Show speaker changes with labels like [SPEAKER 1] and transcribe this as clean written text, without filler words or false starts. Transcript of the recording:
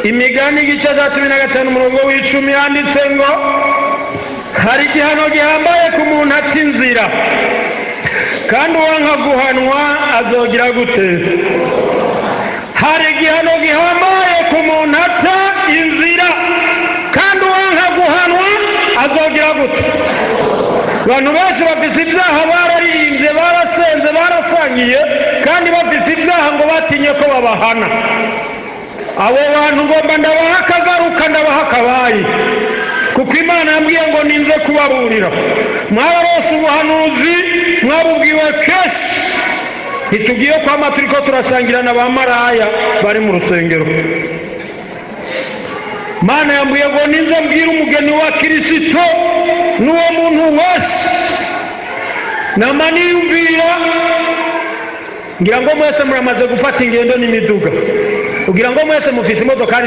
[SPEAKER 1] Imigani igice cya 15 umurongo w'10 yanditse ngo: "Hari igihano gihambaye ku muntu ata inzira, kandi uwanka guhanwa azogira gute?" Hari igihano gihambaye ku muntu ata inzira, kandi uwanka guhanwa azogira gute? Abantu benshi bafise ibyaha, bararirimbye, barasenze, barasangiye, kandi bafise ibyaha ngo batinye ko babahana. Abo bantu ngomba ndabaha akagaruka, ndabaha akabaye, kuko Imana yambwiye ngo ninze kubaburira. Mwararose ubuhanuzi, mwabubwiwe kenshi. Ntitugiye kwama turiko turasangira na ba maraya bari mu rusengero. Mana yambwiye ngo ninze mbwire umugeni wa Kirisito n'uwo muntu wese. Nama niyumvira, ngira ngo mwese muramaze gufata ingendo n'imiduga, kugira ngo mwese mufise imodokari.